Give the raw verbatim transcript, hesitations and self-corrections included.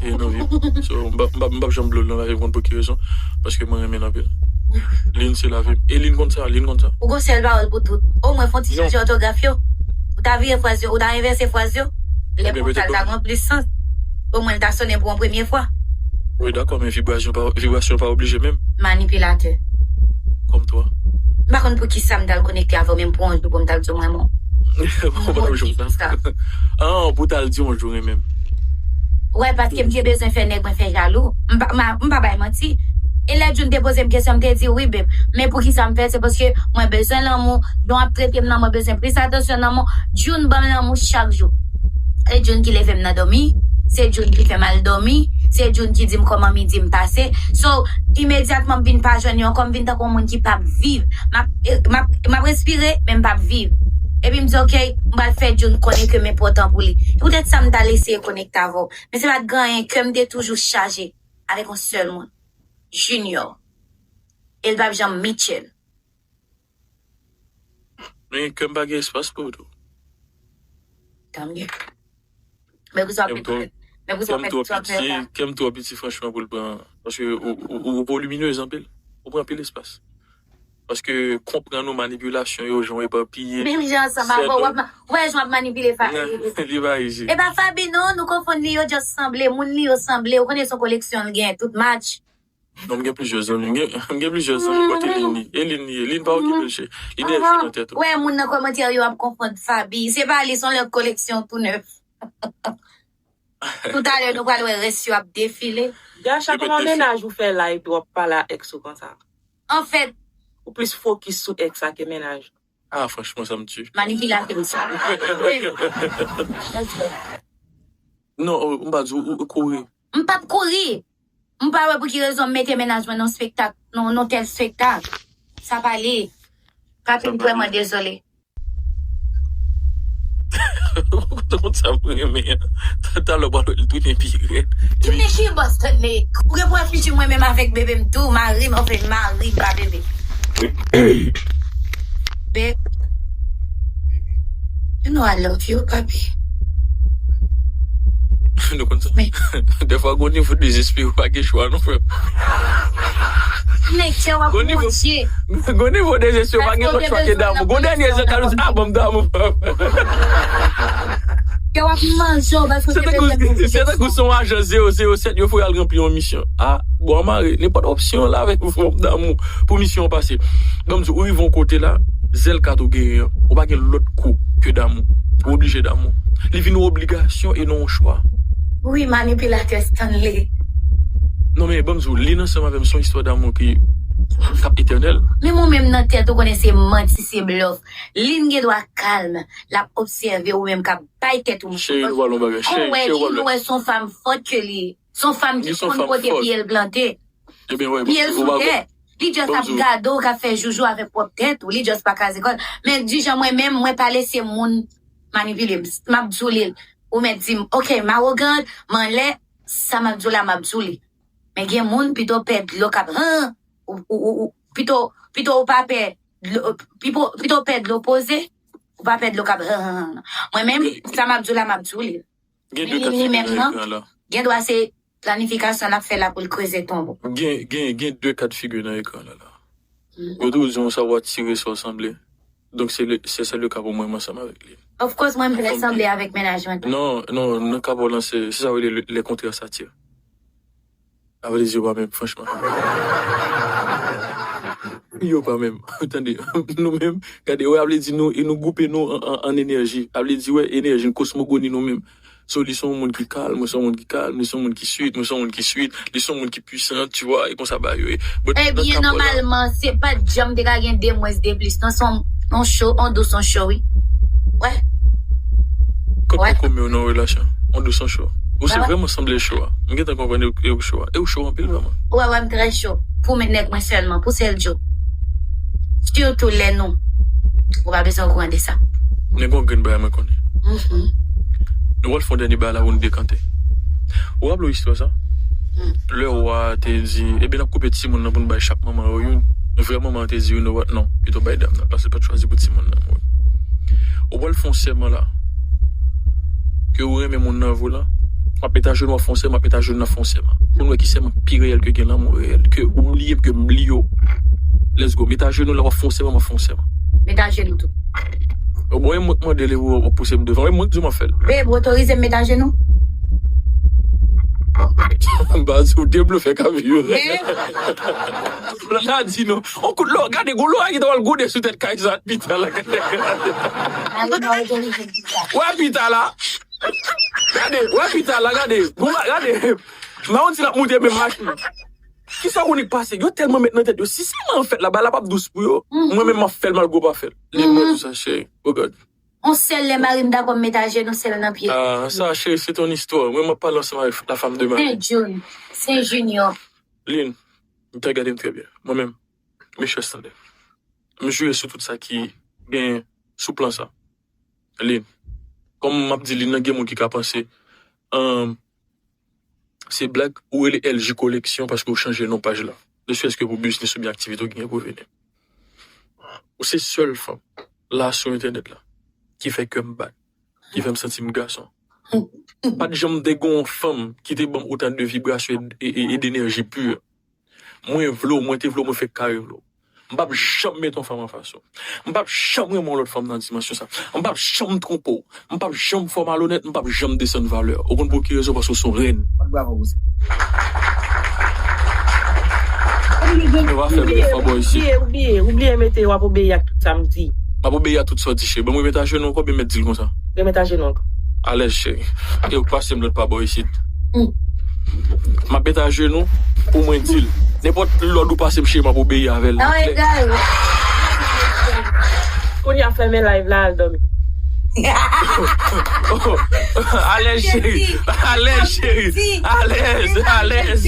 E nan vi m. So, m p ap, m p ap, m p ap janm blow l nan lavi m, konn pou ki rezon. Paske mwen renmen l anpil. Lin se lavi m. E Lin konn sa, Lin konn sa. Ou gon sèl pawòl pou tout. Omwen fè yon ti chanje òtograf yo. Ou ta vire fraz yo, ou ta envèse fraz yo. Lè konsa l ta gen plis sans. Omwen l ta sonnen pou yon premye fwa. Wi, dakò, men vibrasyon pa, vibrasyon pa oblije menm. Manipilatè. Kòm twa. M pa konn pou ki sa m t al konekte avè w menm pou yon jou pou m t al di w mwen bon. Ou pa t ap jwenn sa. Ah, pou w t al di yon jou renmen m. Wè, paske m te bezwen fè nèg mwen fè jalou. M pa, m pa, m pa bay manti. E lè June te poze m kesyon, m te di wi, babe. Men poukisa m fè? Se paske mwen bezwen lanmou. Jan w ap trete m nan, mwen bezwen plis atansyon nan mwen. June ban m lanmou chak jou. Se June ki leve m nan dòmi. Se June ki fè m al dòmi. Se June ki di m kòman midi m pase. So, imedyatman m vin pa jwenn yo ankò, m vin tankou yon moun ki p ap viv. M ap, e, m ap, m ap respire, men m p ap viv. Epi m di, ok, m pral fè June konnen ke m enpòtan pou li. Se poutèt sa m t al eseye konekte avè w. Men se pa t gen anyen, kè m te toujou chaje avèk yon sèl moun. Junior. E l p ap janm Mitchell. Men kè m pa gen espas pou ou tou. Tant mieux. Men pou sa w ap fè, men pou sa w ap fè, sa w ap fè la. Kè m twò piti, kè m twò piti, franchman, pou l pran. Paske ou, ou, ou, ou voliminez anpil. Ou pran anpil espas. Paske konprann ou manipilasyon yo, jan w epapiye. Menm jan ansanm avè w, w ap ma-, w wè jan w ap manipile Fabi. Li pa izi. E pa Fabi non, nou konfonn li, yo just sanble, moun li yo sanble, ou konnen se yon koleksyon l gen, tout match. Non, m gen plizyè zanmi. M gen, m gen plizyè zanmi kote Lin li. E Lin li ye. Lin pa okipe l, cheri. Li dèyè fi nan tèt ou. Wè, moun nan kòmantè yo ap konfonn Fabi. Se pa li, se yon lòt koleksyon tou nèf. Toutalè, nou pral wè rès yo ap defile. Gacha, kòman mennaj ou fè live, w ap pale a ex ou konsa? Anfèt, ou plis fokis sou ex la ke mennaj ou. Ah, franchman, sa m tchwi. Manipilatris. Non, oh, m pa di ou, ou kouri. M p ap kouri. M pa wè pou ki rezon m mete mennaj mwen nan spektak, nan, nan tèl spektak. Sa pa li. Kapin, vrèman dezole. Ou konn sa m renmen an. Talè w pral wè l tounen pi rèd. Tounen ki bò, Stanley? Ou gen pou wè fiti mwen menm avèk bebe m tou, mari m, anfen, mari m, pa bebe. Babe, you know I love you, papi. Nou konn sa. Dèfwa, gon nivo dezespere, ou pa gen chwa, non, frè m. Nèg, kè w ap monte. Gon nivo dezespere, ou pa gen lòt chwa ke damou. Gon dènye jan, ka nou di, ah, ban m damou. Kè w ap manje, w pa fè. Se tankou se yon ajan zewo zewo sèt, yo fè al ranpli yon misyon. Ah, bon, anmare, nenpòt opsyon la avèk yon fòm damou pou misyon an pase. Ban m di, ou rive yon kote la, zèl kat ou genyen an, ou pa gen lòt kou ke damou. Ou oblije damou. Li vin yon obligasyon e non yon chwa. Wi, manipilatè Stanley. Non, men ban m di w, Lin ansanm avè m, se yon istwa damou ki, k ap etènèl. Menm ou menm nan tèt ou konnen se manti, se blòf. Lin gen dwa kalm, l ap obsève ou menm k ap bay tèt ou manti. Cheri, nou pral yon bagay. Cheri, cheri, nou pral. Ou wè, Lin, ou wè se yon fanm fòt ke li ye. Se yon fanm ki konn kote pye l plante. Ebyen, wè, pye l sou tè. Li just ap gade w k ap fè joujou avèk pwòp tèt ou. Li just pa kraze kò l. Men di jan mwen menm, mwen pa lese moun manipile m. M ap di w li. Ou mèt di m, ok, m awogan, m anlè, sa m ap di w la, m ap di w li. Men gen moun, pito pè dlo k ap, han, ou, ou, ou, ou, pito, pito ou pa pè dlo, pito, pito pè dlo poze, ou pa pè dlo k ap, han, han, han. Mwen menm, sa m ap di w la, m ap di w li. Gen de kat figi nan ekran an la. Gen dwa se planifikasyon l ap fè la pou l kreze tonbo. Gen, gen, gen de kat figi nan ekran an la. Yo toujou di yon sa w atire sa w sanble. Donk, se le, se, se le ka pou mwen, m ansanm avèk li. Of course, mwen, m vle sanble avèk mennaj mwen. Non, non, nan ka pa w lan, se, se sa w rele le, les contraires s'attirent. A vle di, yo pa menm, franchman. Yo pa menm. Tande, nou menm, gade, wè, a vle di nou, e nou gwoupe nou an, an, an enèji. A vle di, wè, enèji, kosmogoni nou menm. So, li se yon moun ki kalm, mwen se yon moun ki kalm, li se yon moun ki swit, mwen se yon moun ki swit, li se yon moun ki pwisan, tu vois, e konsa bagay yo ye. Ebyen, nòmalman, se pa t janm te ka gen de mwens, de plis, non, se yon, yon cho, yon dous, yon cho, wi. Wè. Kot kòkòm yo nan relasyon? On dous, on cho. Ou se vrèman sanble cho a. M gentan konprann e, e ou cho a. E ou cho anpil vrèman. Ou wè, wè m trè cho. Pou men nèg mwen sèlman, pou sèl Djo. Sitou lè nou. Ou pa bezwen okouran de sa. Nèg yon grenn bagay mwen konnen. Nou pral fè yon dènye bagay la pou nou dekante. Ou raple w istwa sa? Lè wa te di, ebyen n ap koupe timoun nan pou nou bay chak manman yo youn. Vrè manman an te di, you know what, non, pito bay dam nan, paske l pa t chwazi pou timoun nan mouri. Ou pral fè yon sèman la, ke ou renmen moun nan vre la, M ap met ajenou, w ap fè yon sèman, m ap met ajenou, n ap fè yon sèman. Pou n wè ki sèman pi reyèl ke gen lanmou reyèl, ke ou bliye m ke m bliye w. Let's go. Met ajenou la, w ap fè yon sèman, m ap fè yon sèman. Met ajenou tou. Bon, e mwen k mande li pou w pouse m devan. E mwen k di w m ap fè l. Babe, ou otorize m met ajenou? Baz, ou deblofè kavi yo. La di nou. On kout lò, gade, gwo lò a ki ta pral gwonde sou tèt kay sa, pita la. Wè pita la. Gade, wè pita la, gade. Gwo la, gade. Nan yon ti l ap moute menm machin. Kisa w konnen k pase? Yo tèlman met nan tèt yo. Si se mwen an fèt la, bagay la p ap dous pou yo. Mwen menm m ap fè l malgre w pa fè l. Li mwen di sa, cheri. Oh God. On sèl lè mari m dakò m met ajenou sèl nan pye. Ah, sa, cheri, se ton istwa. Mwen, m ap pale ansanm avèk la femme de ma vie. Sen Jun, Sen Junior. Lin, m te gade m trè byen. Mwen menm, Michel Standard. M jwe sou tout sa ki gen sou plan sa. Lin. Kòm m ap di Lin nan, gen moun ki ka panse, um, se blag, ou rele L J Collection paske ou chanje non paj la. Ne serait-ce que pou biznis oubyen aktivite w ki gen pou vini. Ou se sèl fanm la sou entènèt la ki fè kè m bat, ki fè m santi m gason. Pa t janm te gen yon fanm ki te ban m otan de vibrasyon e, e, e, e denèji pi. Mwen vle w, mwen te vle w, mwen fèk kare vle w. M p ap janm met yon fanm anfas ou. M p ap janm renmen yon lòt fanm nan dimansyon sa. M p ap janm twonpe w. M p ap janm fè w malonèt, m p ap janm desann valè w. Ou konn pou ki rezon? Paske w se yon rèn. Yo pa fè m yon fanbòy isit. Ou bliye, ou bliye, ou bliye mete w ap obeyi ak tout sa m di. M ap obeyi ak tout sa w di, cheri. Ban m remèt ajenou ankò, oubyen mèt di l konsa? Remèt ajenou ankò. Alèz, cheri. Yo pase m lòt pa bò isit. M ap met ajenou pou mwen di l. Nenpòt lòd ou pase m, cheri, m ap obeyi avè l. Klè. Kounye a fèmen live la, al dòmi. Alèz, cheri. Alèz, cheri. Alèz, alèz.